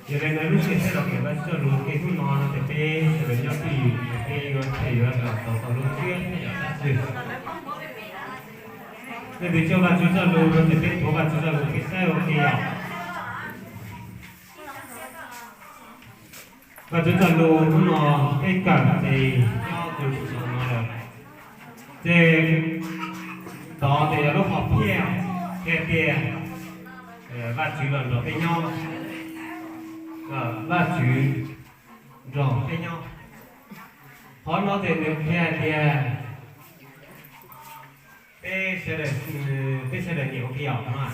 Yog li ntawd lub sij hawm los kev Vajtswv txoj lus ke hnub no no ces peb sawv daws nyob twj ywm, peb yuav tsum yuav los tau tau lub siab thiab yog dab tsi. Leej twg coj Vajtswv txoj lus no ces peb nthuav Vajtswv txoj lus peb saib ua ke yom. Vajtswv txoj lus hnub no peb kawm ces nyob rau saum no lawm. Ces tod ces yog lub hom phiaj qhia tias Vajtswv los nrog peb nyob, Vajtswv nrog peb nyob. Qhov no ces nws qhia tias peb sawv daws, peb sawv daws nyiam ua ke yom no.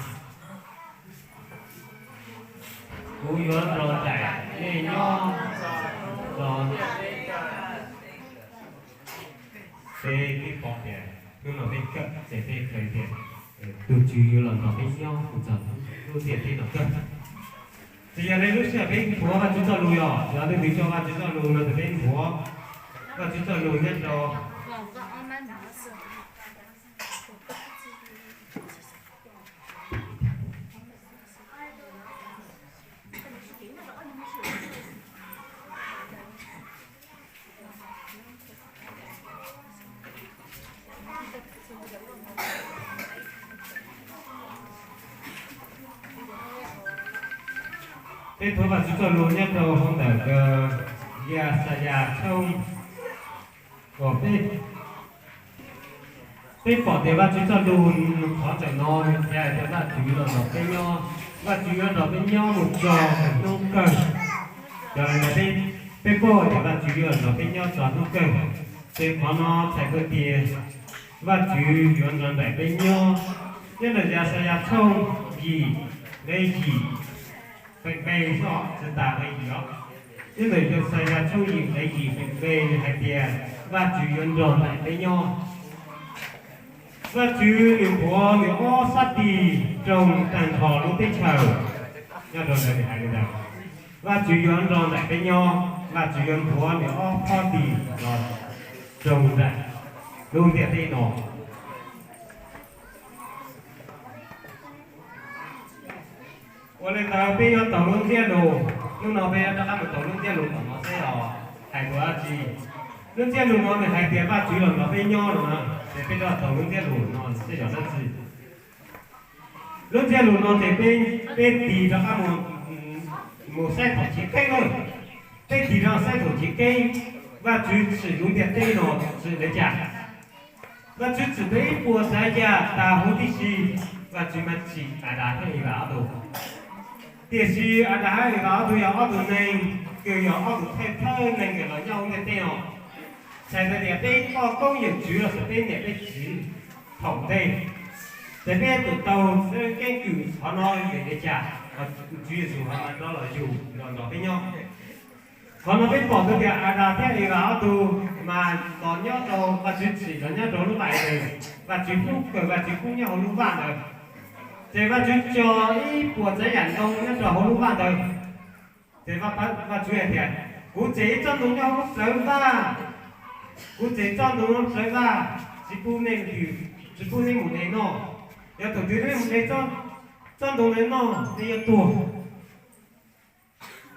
Kuv yuav nrog nraim nej nyob los peb pib pom tias hnub no peb kawm ces peb kawm tias tus Tswv yuav los nrog peb nyob mus txog lub ntiaj teb no kawg. Ces yog li lub sij hawm peb nthuav Vajtswv txoj lus yog, yog leej twg coj Vajtswv txoj lus no ces peb nthuav Vajtswv txoj lus nyob rau Peb nthuav Vajtswv txoj lus nyob rau hauv ntawm Yaxayas tshooj, peb peb pom tias Vajtswv txoj lus qhov ntawm no nws qhia tias Vajtswv los nrog peb nyob, Vajtswv yuav nrog peb nyob mus txog hnub kawg. Yog li ntawd peb paub tias Vajtswv yuav nrog peb nyob txog hnub kawg, ces qhov no txhais tau tias Vajtswv yuav nrog nraim peb nyob. Nyob ntawm Yaxayas tshooj yim nqe yim, feem npe xwb os, tsis tas nqe yim os. Nyob ntawm Yaxayas tshooj yim nqe yim feem npe nws hais tias Vajtswv yuav nrog nraim peb nyob. Vajtswv nws nthuav nws ob sab tis roog tag nrho lub teb chaws. Nyob rau ntawd nws hais li ntawd, Vajtswv yuav nrog nraim peb nyob, Vajtswv yuav nthuav nws ob sab tis los roog nraim lub ntiaj teb no. Ua li ntawd peb yuav taug lub ntsiab lus, hnub no peb yuav rov qab mus taug lub ntsiab lus tom no seb os hais txog dab tsi. Lub ntsiab lus no nws hais tias Vajtswv los nrog peb nyob no na, ces peb rov taug lub ntsiab lus no seb yog dab tsi. Lub ntsiab lus no ces peb, peb tig rov qab mus, mus saib thaum chiv keeb lawm. Peb tig rov saib thaum chiv keeb, Vajtswv tsim lub ntiaj teb no tsim li cas? Vajtswv tsim tau ib puas tsav yam tas huv tib si, Vajtswv mas tsim Adas thiab Evas ob tug. Tiam sis Adas thiab Evas ob tug yog ob tug neeg, kws yog ob tug thawj thawj neeg kws los nyob hauv ntiaj teb no. Txhais tau tias peb koj koob yawm tswv los sis peb niam peb txiv thaum ntej, ces peb tus taug keeb kwm qhov no vim li cas, Tswv Yexus ho mas rov los yug los nrog peb nyob. Qhov no peb pom tau tias Adas thiab Evas ob tug mas los nyob rau, Vajtswv tsim los nyob rau lub vaj Edes, Vajtswv hlub kawg, Vajtswv pub nyob hauv lub vaj ntawd. Ces Vajtswv tso ib puas tsav yam ntoo nyob rau hauv lub vaj ntawd. Ces Vajtswv hais tias, kuv tsim ib tsob ntoo nyob hauv lub plawv vaj, kuv tsim tsob ntoo nyob hauv plawv vaj, tsis pub nej, tsis pub nej mus de noj. Yog thaum twg nej mus de tsob ntoo ntawd noj nej yuav tuag.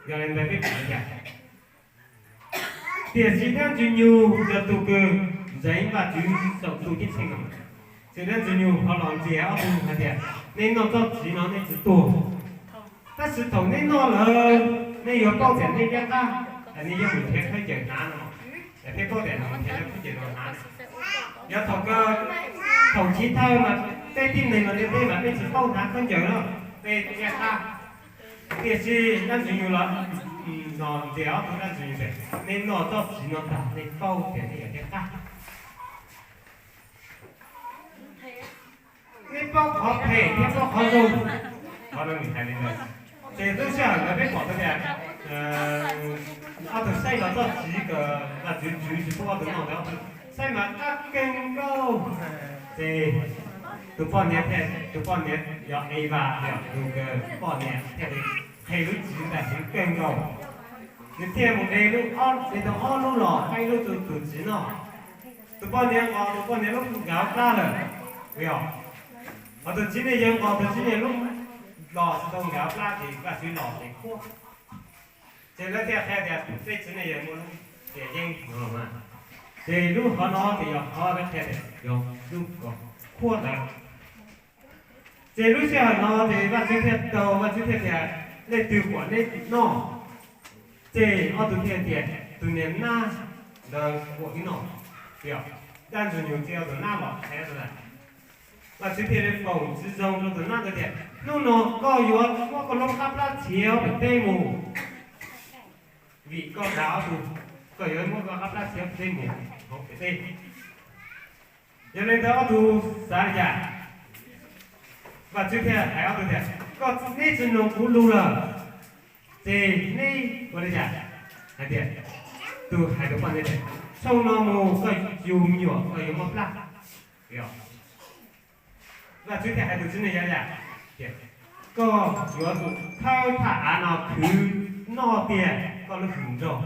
Yog li ntawd peb pom li cas? Tiam sis dab Ntxwg Nyoog yog tus kws ntseeg Vajtswv saum ntuj ceeb tsheej no, ces dab Ntxwg Nyoog ho los ntxias ob tug hais tias, nej noj tsob txiv no nej tsis tuag. Tab sis thaum nej noj lawm, nej yuav paub tias nej liab qab, nej yuav mus nrhiav khaub ncaws hnav no. Peb paub tias mus nrhiav khaub ncaws no hnav. Yog thaum, thaum chiv thawj mas peb tib neeg los li peb mas peb tsis paub hnav khaub ncaws no, peb liab qab. Tiam sis dab Ntxwg Nyoog los, los ntxias ob tug dab Ntxwg Nyoog tias, nej noj tsob txiv no tag nej paub tias nej yog liab qab. Nej paub qhov phem thiab paub qhov zoo. Qhov no nws hais li ntawd. Ces lub sij hawm ntawd peb pom tau tias ob tug saib los txoj txiv kws Vajtswv tsis pub ob tug noj ntawd, ob tug saib mas qab kawg nkaus. Ces tus poj niam thiaj, tus poj niam yog Evas yog tus kws poj niam thiaj li qhia lub txiv ntawd heev kawg nkaus. Nws thiaj mus de lub, de tau ob lub los pab ib lub rau tus txiv noj. Tus poj niam nqos tus poj niam lub nkawd plab lawm, yog, ho tus txiv neej yawg nqos tus txiv neej lub los tsis tau nkawd plab ces Vajtswv los ces kuaj. Ces lawv thiaj qhia tias peb txiv neej yog muaj lub tiam yeeb no los mas. Ces lub hov no ces yog qhov lawv qhia tias yog lub ko khuab ntawd. Ces lub sij hawm no ces Vajtswv thiaj tau, Vajtswv thiaj tias, leej twg kuam neb noj? Ces ob tug thiaj tias, tus niag nab ntawd kuam wb noj. Yog, dab ntxwg nyoog txia tus nab los qhev rau lawm. Vajtswv thiaj li foom tsis zoo rau tus nab ntawd tias, hnub no koj yuav muab koj lub qab plab txhiav pem teb mus, vim koj dag ob tug, koj yuav muab koj qab plab txhiav pem teb mus hauv pem teb. Yog li ntawd ob tug xav li cas? Vajtswv thiaj hais ob tug tias, koj, neb tsis mloog kuv lus lawm, ces neb ua li cas? Hais tias, tus hais rau poj niam tias, tshooj no mus koj yug me nyuam koj yuav muab plab. Vajtswv thiaj hais tus txiv neej yog li cas? Tias, koj yuav tsum thawb thaj av no khwv noj tiag koj lub hwm nraug,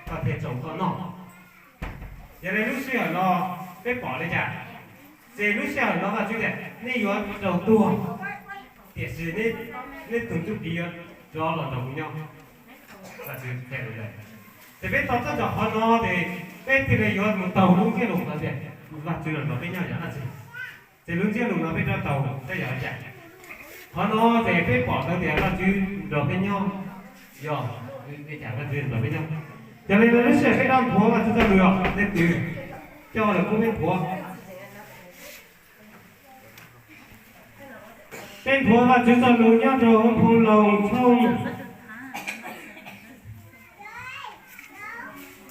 koj thiaj tsaus koj noj. Yog li lub sij hawm no peb pom li cas? Ces lub sij hawm no Vajtswv tias nej yuav raug tuag, tiam sis neb, neb tus ntsuj plig yuav rov los nrog kuv nyob. Vajtswv qhia li ntawd. Ces peb tau txog rau qhov no ces peb thiaj li yuav mus taug lub ntsiab lus no tias Vajtswv los nrog peb nyob yog dab tsi. Ces lub ntsiab lus no peb rov taug saib yog li cas. Qhov no ces peb pom tau tias Vajtswv nrog peb nyob, yog li cas Vajtswv nrog peb nyob. Yog li no lub sij hawm peb rov nthuav Vajtswv txoj lus, leej twg coj lawm kuj peb nthuav. Peb nthuav Vajtswv txoj lus nyob rau hauv phoo Loos tshooj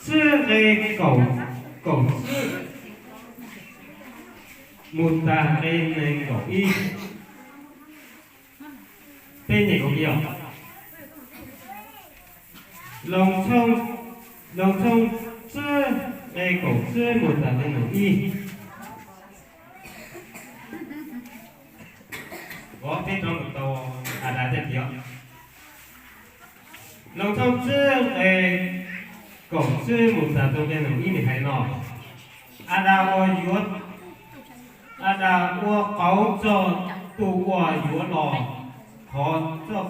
tsib nqe kaum, kaum tsib mus txog nqe nees nkaum ib. Peb nyem ua ke yog Loos tshooj, Loos tshooj tsib nqe kaum tsib mus txog nqe nees nkaum ib. Vov peb rov mus tau Adas thiab Ev. Loos tshooj tsib nqe kaum tsib mus txog rau nqe nees nkaum ib nws hais li no: Adas ua yuav, Adas ua qauv txog tus uas yuav los, qhov txoj,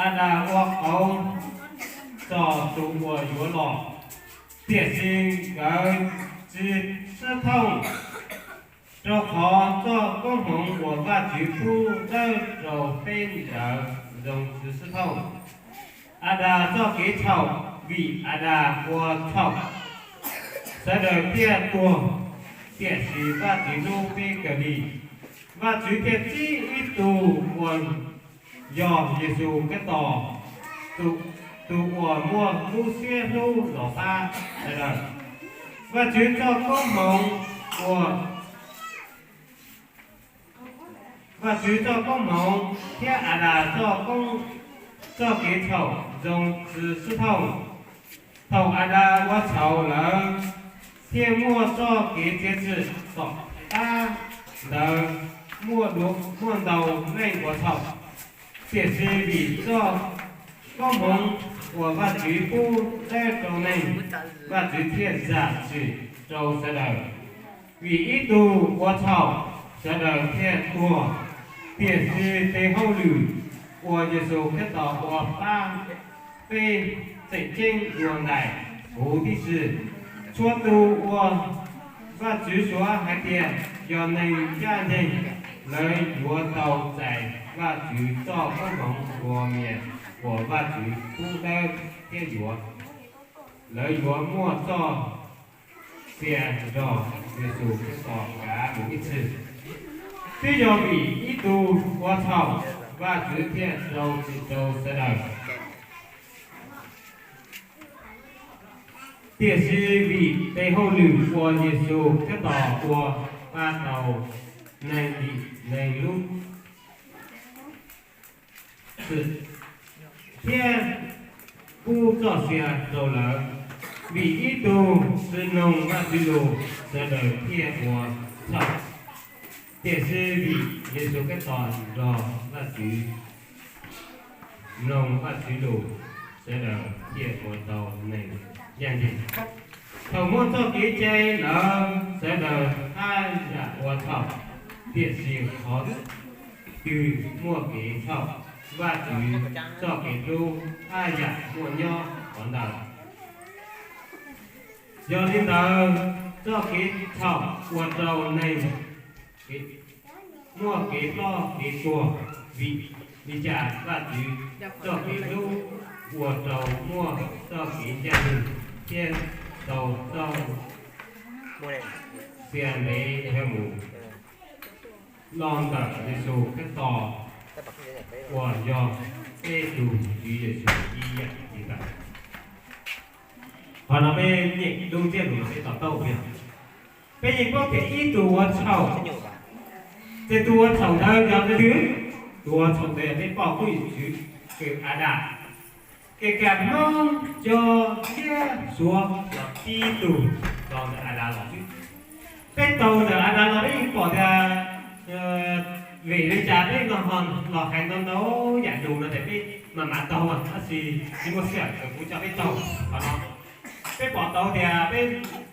Adas ua qauv txog tus uas yuav los, tiam sis nkawd tsis sib thooj, rau qhov txoj koob hmoov uas Vajtswv pub dawb rau peb ntawd zoo tsis sib thooj. Adas txoj kev txhaum, vim Adas ua txhaum, sawv daws thiaj tuag, tiam sis Vajtswv hlub peb kawg li. Vajtswv thiaj txib ib tug uas yog Yexus Khetos, tus, tus uas muaj lub siab hlub los pab sawv daws. Vajtswv txoj koob hmoov uas, Vajtswv txoj koob hmoov thiab Adas txoj koob, txoj kev txhaum zoo tsis sib thooj. Thaum Adas ua txhaum lawm, thiaj muaj txoj kev txiav txim tom qab ntawd muaj, muaj ntau neeg ua txhaum. Tiam sis vim txoj koob hmoov uas Vajtswv pub dawb rau neeg, Vajtswv thiaj zam txim rau sawv daws. Vim ib tug ua txhaum, sawv daws thiaj tuag, tiam sis tes hauj lwm uas Yexus Khetos ua pab peb tseem ceeb dua ntais huv tib si. Txhua tus uas Vajtswv suav hais tias yog neeg ncaj ncees, lawv yuav tau txais Vajtswv txoj koob hmoov uas nyias uas Vajtswv pub dawb thiab yuav, lawv yuav muaj txoj sia nrog Yexus Khetos kav mus ib txhis. Twb yog vim ib tug ua txhaum, Vajtswv thiaj rau txim rau sawv daws. Tiam sis vim tes hauj lwm uas Yexus Khetos ua, pab tau neeg dim neeg lub txim, thiab pub txoj sia rau lawv. Vim ib tug tsis mloog Vajtswv lus, sawv daws thiaj ua txhaum. Tiam sis vim Yexus Khetos nrog Vajtswv, mloog Vajtswv lus, sawv daws thiaj ua tau neeg ncaj ncees. Thaum muaj txoj kev cai lawm, sawv daws haj yam ua txhaum, tiam sis qhov twg muaj kev txhaum, Vajtswv txoj kev hlub haj yam muaj nyob qhov ntawd. Yog li ntawd, txoj kev txhaum ua rau neeg muaj kev ploj kev tuag. Vim li cas Vajtswv txoj kev hlub ua rau muaj txoj kev ncaj ncees thiab tau txoj sia ntev dhawv mus los ntawm Yexus Khetos, uas yog peb tus Tswv Yexus ib yam li ntawd? Qhov no peb nyeem lub ntsiab lus no peb to taub tias, peb yeej paub tias ib tug ua txhaum, ces tus ua txhaum ntawd yog leej twg? Tus ua txhaum ntawd yog peb poj koob yawm tswv kws Adas. Kev kab mob, co, thiab suav los tib tug los ntawm Adas los xwb. Peb tau ntawm Adas los peb yeej pom tias vim li cas peb no ho los hais ntau ntau yam lus no tias peb mas mam taug, tab sis tsis muaj sij hawm ces kuv tso peb taug qhov no. Peb pom tau tias peb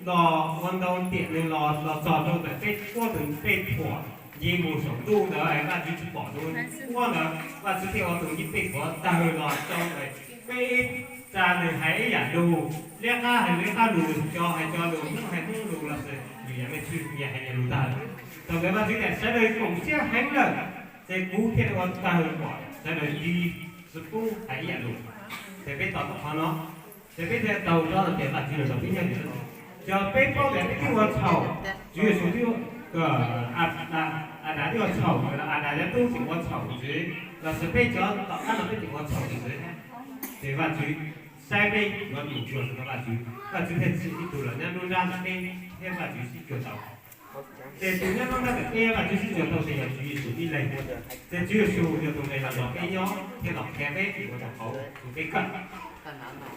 los ua ntau tiam neeg los los txog rau ntawm peb puab tus pej phuam nce mus saum ntuj ntawd, Vajtswv tsis pom tus puab ntawd, Vajtswv thiaj ua tus ncej pej phuam tawg los rau ntawm peb ib txha neeg hais ib yam lus, liab qab hais liab qab lus, co hais co lus, Hmoob hais Hmoob lus los sis yus yam me tshwj nyias hais nyias lus tag. Thaum ntawd Vajtswv tias sawv daws koom siab heev lawm, ces kuv thiaj li ua tawg kom sawv daws ntsib xwb pub hais ib yam lus. Ces peb to taub qhov no, ces peb thiaj tau rov tias Vajtswv los rau peb nyob tias, yog peb paub tias peb twb ua txhaum, Tswv Yexus twb, Adas twb ua txhaum, Adas cov tub tseem ua txhaum ntxiv, los sis peb cov tom qab no peb tseem ua txhaum ntxiv, ces Vajtswv saib peb yuav mus dua rau Vajtswv, Vajtswv thiaj tsim ib tug los nyob nruab nrab ntawm peb thiab Vajtswv sib cuag tau. Ces tus nyob nruab nrab ntawm peb Vajtswv sib cuag tau ces yog Tswv Yexus ib leeg, ces Tswv Yexus yog tus nqe los nrog peb nyob thiab los qhia peb ua tau qhauv tus peb kawm.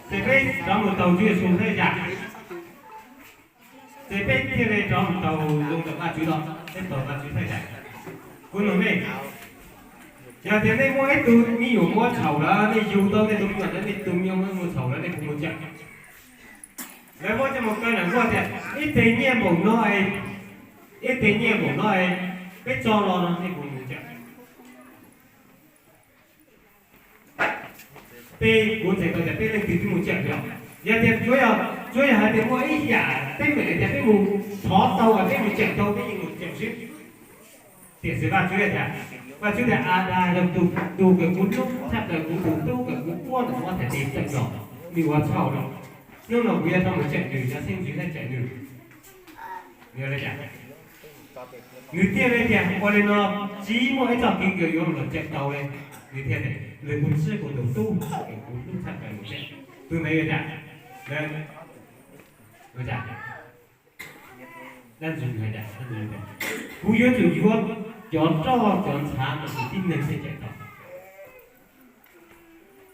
Ces peb rov mus taug Tswv Yexus thaj yam, ces peb thiaj li rov mus taug zoo ntawm Vajtswv los, peb taug Vajtswv thaj yam. Kuv nug nej, yog tias nej muaj ib tug me nyuam muaj txhaum lawm, nej yug tau nej tus me nyuam ntawd, nej tus me nyuam muaj txhaum lawm, nej puas mus cawm? Lawv muab coj mus kaw nram nkuaj tias ib teg nyiaj npaum no, ib teg nyiaj npaum no, peb tso los no nej puas mus cawm? Peb kuv ntseeg tau tias peb leej twg twb mus cawm yog, yog tias tsuav yog, tsuav yog hais tias muaj ib yam teeb meem tias peb mus thov tau, peb mus cawm tau, peb yeej mus cawm xwb. Tiam sis Vajtswv tias, Vajtswv tias Adas yog tus, tus kws kuv hlub tshaj plaws, kuv tus tub kws kuv puab ntawm huab tais tes txawm los, nws ua txhaum no, hnub no kuv yuav tau mus cawm nws, cov xeeb ntxwv thiaj cawm nws. Nws thiaj li tias ua li no, tsis muaj ib txoj kev kws yuav los cawm tau li. Nws thiaj tias, nws kuv txib kuv tus tub kws kuv hlub tshaj plaws mus cawm. Tus ntawd yuav cas? Dab ntxwg nyoog hais tias, kuv yuav tsum yuav cov roj cov ntshav rau tus tib neeg thiaj cawm tau.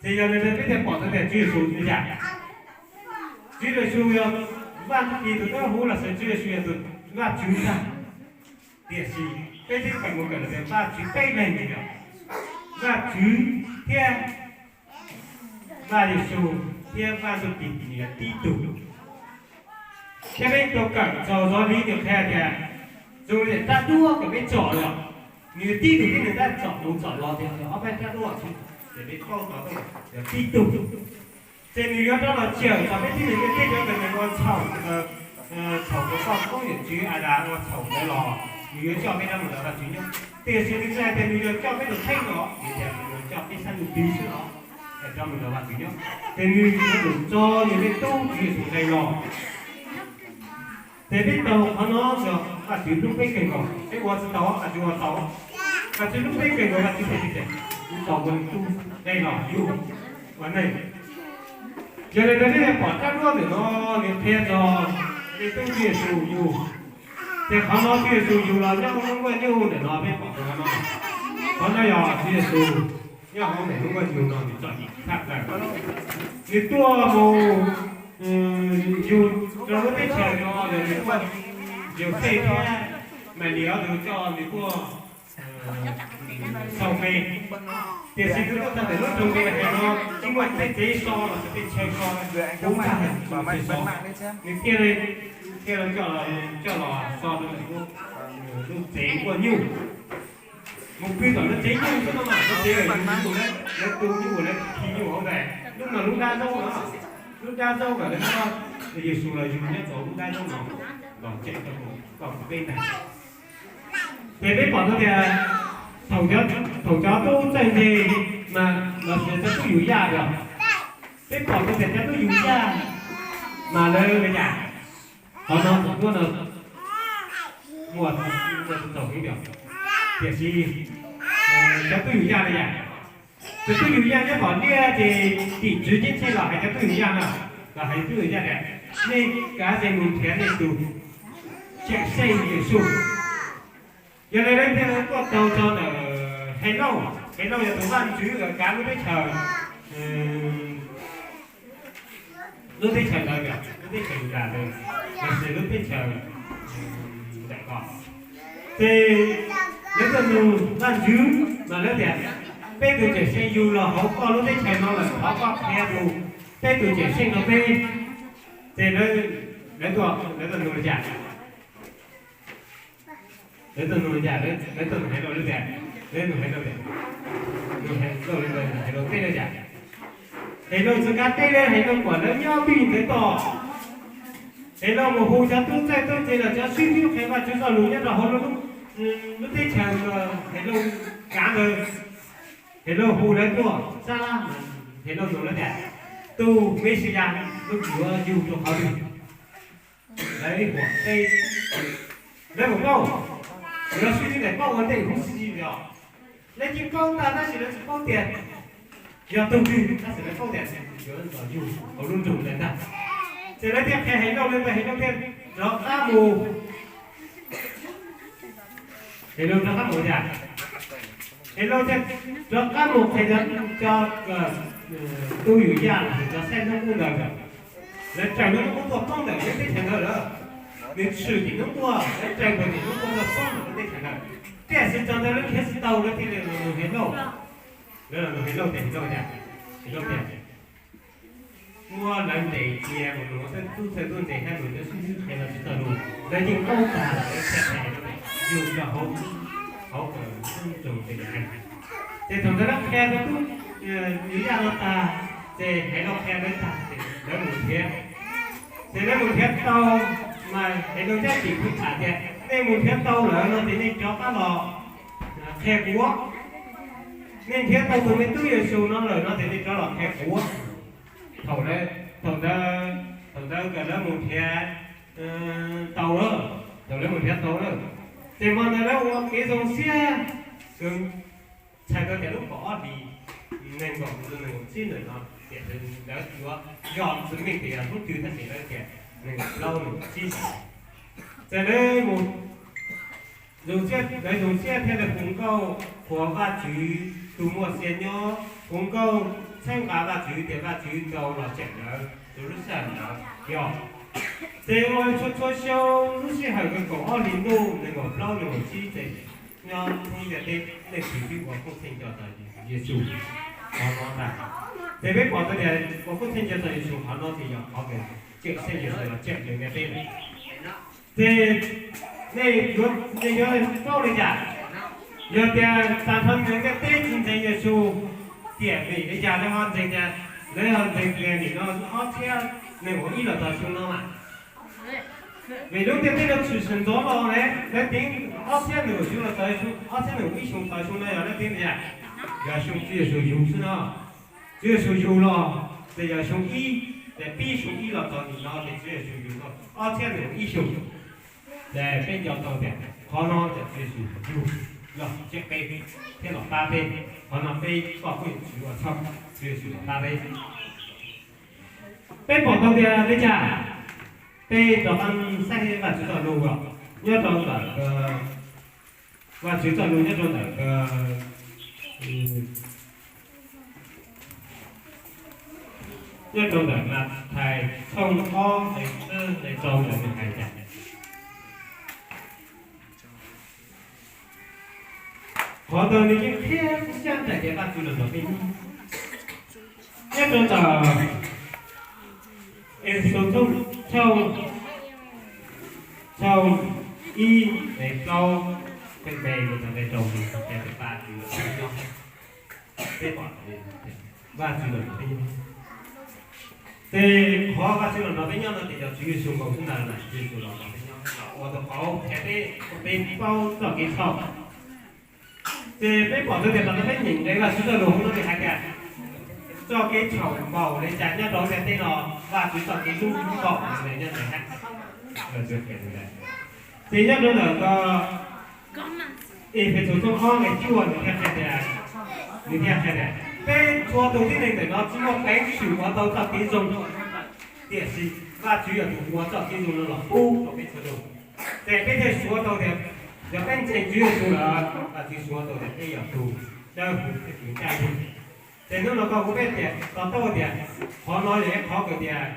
Ces yog li ntawd peb thiaj pom tau tias Tswv Yexus li cas? Tswv Yexus yog Vaj Ntsuj Plig tus dawb huv los sis Tswv Yexus yog tus Vajtswv ntag. Tiam sis peb twb kawm mus kawm los tias Vajtswv peb leeg yog Vajtswv thiab Vaj Yexus thiab Vaj Ntsuj Plig nws yog tib tug. Thiab peb tau kawm txog zov liv nws qhia tias zoo li rab duab kws peb tsom los, nws yog tib tug tib neeg tab tsom mus tsom los tias ob peb rab duab xwb, ces peb paub tau yog tib tug. Ces nws yuav rov los cawm txog peb tib neeg ntiaj teb cov kws nws ua txhaum, txhaum rau poj koob yawm tswv Adas ua txhaum ntawd los, nws yuav coj peb rov mus nrog Vajtswv nyob. Tiam sis nws tsis hais tias nws yuav coj peb tus kheej los, nws tias nws yuav coj peb sab ntsuj plig xwb los, es rov mus nrog Vajtswv nyob. Ces nws yuav tsum tso nws tej tub Tswv Yexus nqe los. Ces peb taug qhov no yog Vajtswv hlub peb kawg nkaus, peb ua tsis tau, Vajtswv ua tau. Vajtswv hlub peb kawg nkaus, Vajtswv thiaj tias, kuv tau ua nws tub, nqe los yug ua neeg. Yog li ntawd peb pom rab duab ntawm no nws qhia txog nws tub Tswv Yexus yug. Ces qhov no Tswv Yexus yug los nyob hauv lub nkuaj nyuj ntawm no peb pom tau qhov no. Qhov no yog Tswv Yexus nyob hauv ntawm lub nkuaj nyuj no nws txom nyem tshaj plaws. Nws tuaj mus yug rau lub teb chaws no, yog nws tuaj, Yauxej thiab Malis ob tug coj nws tuaj xauj nqe. Tiam sis nws tuaj txog ntawm lub nroog nqe hais no tsis muaj tej tsev so los sis tej chaw so, kuv txhaj hais tsis muaj chaw so. Nws thiaj li, thiaj li coj los, coj los so rau ntawm lub tsev nkuaj nyuj. mus pw tom lawv tsev nyuj xwb no mas, lawv tsev nyuj, lawv tu nyuj, lawv khi nyuj hauv ntawd, lub no lub dab zaub no, lub dab zaub kom lawv muab Yexus los yug nyob rau lub dab zaub no los cem rau kom peb ntag. Ces peb pom tau tias thaum cov tub txawj ntse mas los sis cov tub yug yaj yog, peb pom tau tias cov tub yug yaj mas lawv li cas, qhov no thaum tuaj no muaj txaus heev, tiam sis cov tub yug yaj li cas, cov tub yug yaj nyob tom liaj ces tim tswv ceeb tsheej los hais cov tub yug yaj no, los hais tub yug yaj tias, nej kav tsij mus nrhiav nej tus cawm seej Yexus. Yog li lawv thiaj tuaj taug rau ntawm Helauj, Helauj yog tus vaj ntxwv uas kav lub teb chaws, lub teb chaws ntawd, lub teb chaws Yudas ntawd, los sis lub teb chaws ntawm ko. Ces lawv tuaj nug vaj ntxwv mas lawv tias, peb tus cawm seej yug los hauv koj lub teb chaws no lawm, thov koj qhia tus, peb tus cawm seej rau peb. Ces lawv tuaj, lawv tuaj nug li cas? Lawv tuaj nug li cas? Lawv tuaj nug Helauj li tias, lawv nug Helauj tias, nug Helauj li tias, Helauj teb li cas? Helauj txawm kav teb li, Helauj kom lawv nyob twj ywm ntawd tos. Helauj mus hu cov tub txawj tub ntse los cov xib hwb qhia Vajtswv txoj lus nyob rau hauv lub, lub teb chaws uas Helauj kav ntawd. Helauj hu lawv tuaj sab laj, Helauj nug lawv tias, tus Mexiyas, koj yuav yug rau qhov twg? Lawv ib huam teb, lawv mus paub, lawv sib tw ntawm paub ua ntej huv si os. Lawv yeej paub ntag tab sis lawv tsis paub tias yog tus twg, tab sis lawv paub tias yuav los yug hauv lub nroog ntawd ntag. Ces lawv thiaj qhia Helauj li ntawd, Helauj thiaj rov qab mus, Helauj rov qab mus cas, Helauj thiaj rov qab mus qhia cov tub yug yaj los sis cov saib hnub qub ntawd, lawv raws lub hnub qub tuaj poob ntawm lub teb chaws ntawd lawm. Nws tshwm tim hnub tuaj, lawv raws puag tim hnub tuaj tuaj poob ntawm lub teb chaws ntawd. Tiam sis txog ntawd lawv nrhiav tsis tau, lawv thiaj li los nug Helauj. Lawv los nug Helauj tias, Helauj tias, Helauj tias, muab lawv ntes cia mus nug tub txawj tub ntse thiab nug cov xib hwb qhia Vajtswv txoj lus, lawv yeej paub tag lawm, lawv thiaj hais yug rau hauv, hauv lub nroog Betlehees. Ces thaum ntawd lawv qhia rau tub yug yaj no tag, ces Helauj qhia lawv tag ces lawv mus nrhiav. Ces lawv mus nrhiav tau, mas Helauj cab tim phim tham tias, nej mus nrhiav tau lawm no ces nej rov qab los qhia kuv. Nej nrhiav tau tus me tub Yexus no lawm no ces nej rov los qhia kuv. Thaum, thaum ntawd, thaum ntawd kom lawv mus nrhiav tau lawm, thaum lawv mus nrhiav tau lawm, ces hmo ntawd lawv ua kev zoo siab, txhais tau tias lub kaum ob hlis nees nkaum mus rau nees nkaum tsib ntawm no tiam sis lawv yuav yog txwv meej tias yog hnub twg tab sis lawv tias nees nkaum plaub nees nkaum tsib xwb. Ces lawv mus zoo siab, lawv zoo siab thiab lawv hu nkauj qhuas Vajtswv tus muaj sia nyob, hu nkauj txhawb nqa Vajtswv tias Vajtswv ntaus los tseem lawv rau lub sij hawm ntawd yog. Ces ua txhua txhua xyoo lub sij hawm nees nkaum ob hlis ntuj nees nkaum plaub nees nkaum tsib ces nyob thoob ntiaj teb leej twg twb ua koob tsheej nco txog Yexus qhov no ntag. Ces peb pom tau tias ua koob tsheej nco txog Yexus qhov no ces yog qhov uas cawm seej Yexus los cawm ntiag teb lawm. Ces nej yuav, nej yuav paub li cas? Yog tias tag nrho ntiag teb tsis ntseeg Yexus, tiam vim li cas lawv ho ntseeg tias, lawv ho ntseeg tias nim no ob txhiab nees nkaum ib los txog xyoo no mas? Vim lub ntiaj teb no tshwm sim ntxov los ne, lawv tias ob txhiab nees nkaum xyoo los txog xyoo, ob txhiab nees nkaum ib xyoo txog xyoo no yog lawv tias yog xyoo Tswv Yexus yug xwb no. Tswv Yexus yug los ces yog xyoo ib, ces pib xyoo ib los txog nim no ces Tswv Yexus yug tau ob txhiab nees nkaum ib xyoo. Ces peb nco tau tias qhov no ces Tswv Yexus yug los cawm peb thiab los pab peb. Qhov no peb koj kuj yog Tswv ua txhawb, Tswv Yexus los pab peb. Peb pom tau tias li cas? Peb rov qab saib Vajtswv txoj lus nyob rau ntawm, Vajtswv txoj lus nyob rau ntawm, nyob rau ntawm Mathais tshooj ob nqe tsib nqe rau ntawd nws hais tias, qhov ntawd nws yeej qhia txhua txhua yam tias Vajtswv los nrog peb nyob. Nyob rau ntawm Exodus tshooj, tshooj ib nqe plaub, Peb npe mus txog npe rau, ces peb Vajtswv los nrog peb nyob, peb pom Vajtswv los nrog peb nyob. Ces qhov Vajtswv los nrog peb nyob no ces yog Tswv Yexus nkaus xwb ntag, Tswv Yexus los nrog peb nyob ua tus qauv qhia peb, peb paub txoj kev txhaum. Ces peb pom tau tias qhov no peb nyeem nqe Vajtswv txoj lus hauv no nws hais tias txoj kev txhaum npaum li cas nyob rau ntiaj teb no, Vajtswv txoj kev hlub npaum li cas nyob ntawm hab. Ces nyob rau ntawm ko Efexus tshooj ob nqe cuaj nws thiaj qhia tias, nws thiaj qhia tias peb txhua tus tib neeg ntawm no tsis muaj peev xwm ua tau txoj kev zoo, tiam sis Vajtswv yog tus ua txoj kev zoo no los pub rau peb txhua tus. Ces peb thiaj suav tau tias yog peb ntseeg Tswv Yexus lawm, Vajtswv suav tau tias peb yog tus dawb huv thiab tus ncaj ncees. Ces hnub no koj kuv peb tias to taub tias qhov no yog ib qhov kws tias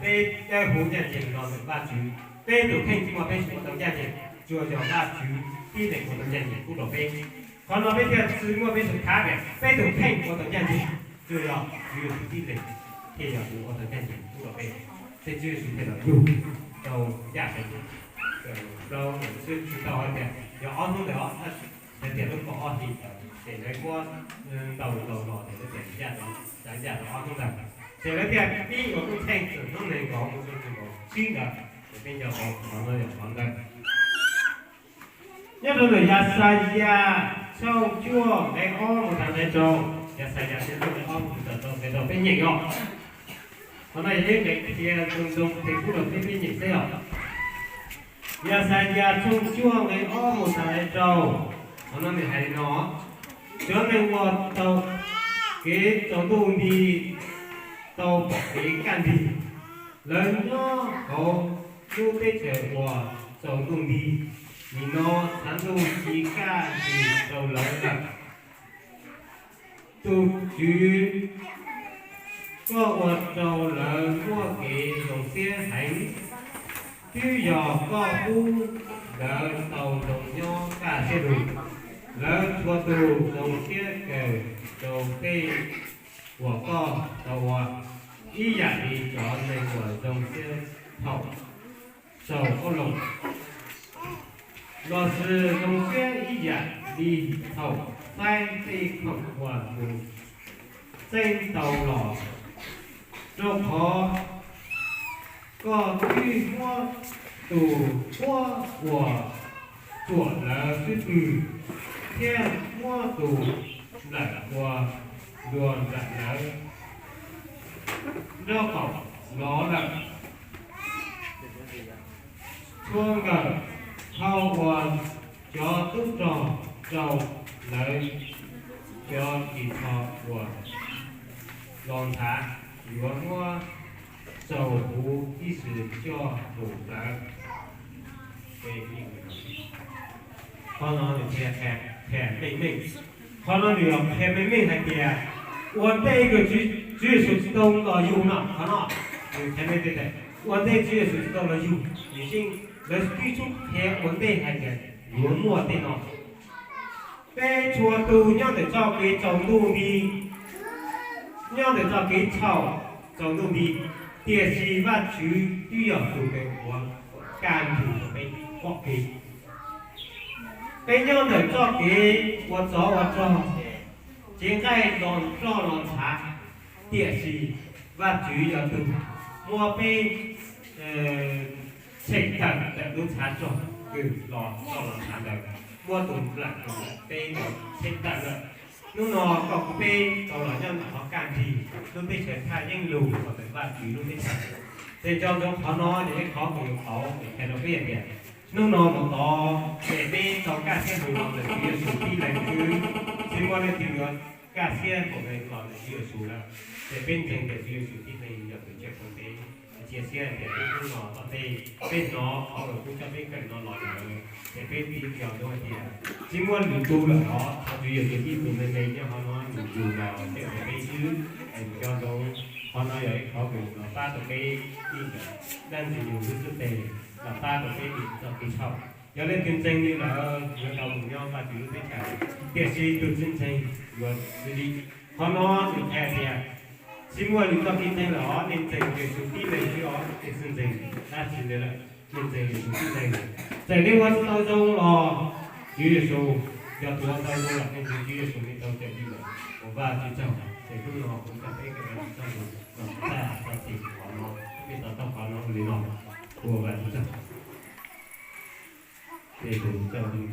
peb dawb huv ncaj ncees los ntawm Vajtswv. Peb tus kheej tsis muaj peev xwm ua tau ncaj ncees, tsuas yog Vajtswv tib leeg ua tau ncaj ncees pub rau peb. Qhov no peb thiaj tsis muaj peev xwm khav tias peb tus kheej ua tau ncaj ncees, tsuas yog Tswv Yexus tib leeg thiaj yog tus ua tau ncaj ncees pub rau peb. Ces Tswv Yexus thiaj los yug rau ncaj ncees. Plaub xwb tsis tau hais tias yog ob hnub ntawd os, hais tias lub kaum ob hlis ntawd ces lawv muab ntaus ntaus los ces lawv tias ncaj, ncaj rau ob hnub ntawd. Ces lawv thiaj pib ua kuj theej txog hnub nees nkaum mus txog nees nkaum tsib ntawd, ces peb nco qhov no yog qhov ntawd. Nyob rau ntawm Yaxayas tshooj cuaj nqe ob mus txog nqe rau, Yaxayas tshooj cuaj nqe ob mus txog rau nqe rau peb nyeem os. Qhov no yog ib nqe qhia zoo zoo ces kuj los peb peb nyeem xwb os. Yaxayas tshooj cuaj nqe ob mus txog nqe rau, qhov no nws hais li no: Cov neeg uas tau kev tsaus ntuj nti tau pom kev kaj nrig. Lawv nyob hauv lub teb chaws uas tsaus ntuj nti, nim no tshav ntuj tsis kaj nrig rau lawv lawm. Tus Tswv, koj ua rau lawv muaj kev zoo siab heev. Twb yog koj pub lawv tau zoo nyob kaj siab lug. Lawv txhua tus zoo siab kawg rau tej uas koj tau ua, ib yam li cov neeg uas zoo siab thaum saum qoob loo, los sis zoo siab ib yam li thaum saib tej khoom uas nws txeeb tau los, rau qhov koj twb muab tus quab uas tsuam lawv xub pwg, thiab muab tus nplawm uas luag nplawm lawv nraub qaum lov lawm. Txhua nkawm dhau uas cov tub rog rau lawv cov ris tsho uas los nthav yuav muab tsaus huv ib sim coj mus plawv. Qhov no nws qhia meej meej, qhov no nws yog qhia meej meej hais tias ua ntej Tswv Yexus tsis tau los yug no, qhov no nws qhia meej tias ua ntej Tswv Yexus tsis tau los yug, nws yeej, lawv twb tub qhia ua ntej hais tias yuav muaj tej no. Peb txhua tus nyob ntawm txoj kev tsaus ntuj nti, nyob ntawm txoj kev txhaum tsaus ntuj nti, tiam sis Vajtswv twb yog tus uas kaj ntug rau peb pom kev. Peb nyob ntawm txoj kev ua tsov ua rog, cev nqaij los roj los ntshav, tiam sis Vajtswv yog tus muab peb tshem tawm ntawm lub tshav rog kws los roj los ntshav ntawd, muab tus nplawm los peb tshem tawm lawm. Hnub no koj kuv peb tau los nyob ntawm qhov kaj nrig lub teb chaws thaj yeeb lug los ntawm Vajtswv lub teb chaws. Ces nco ntsoov qhov no ces ib qhov kws yuav qauv es qhia rau peb hais tias hnub no mus tod ces peb tau kaj siab mus los ntawm Tswv Yexus tib leeg xwb, tsis muaj leej twg yuav kaj siab mus los ntawm Tswv Yexus lawm. Ces peb ntseeg tias Tswv Yexus tib leeg yog tus tsiaj pov tes, cia siab tias peb hnub no tom ntej peb hnov qhov uas kuv coj peb kawm no los lawm, ces peb tib nco ntsoov hais tias tsis muaj lwm tus lawm los thov Tswv Yexus ib tug me me nyob qhov no nws yug los cawm peb xwb. Es nco ntsoov qhov no yog ib qhov kws los pab tau peb ib nkawm dab ntxwg nyoog lub xub tes, los pab tau peb dim txoj kev txhaum. Yog leej twg ntseeg li lawm yuav tau mus nyob Vajtswv lub teb chaws, tiam sis tus tsis ntseeg yuav txwv li. Qhov no nws qhia tias tsis muaj lwm txoj kev ntseeg lawm os, nej ntseeg Yexus tib leeg xwb os, nej tsis ntseeg dab tsi li lawm, nej ntseeg Yexus tib leeg. Txawm nej ua tsis tau zoo los Tswv Yexus yog tus ua tau zoo los peb ntseeg Tswv Yexus li tau cawm dim lawm. Ua Vajtswv tsaug, ces hnub no kuv coj peb kawm Vajtswv txoj lus los txog txog tim qhov no, peb tau tau qhov no ua li no. Ua Vajtswv tsaug. Ces tus coj dim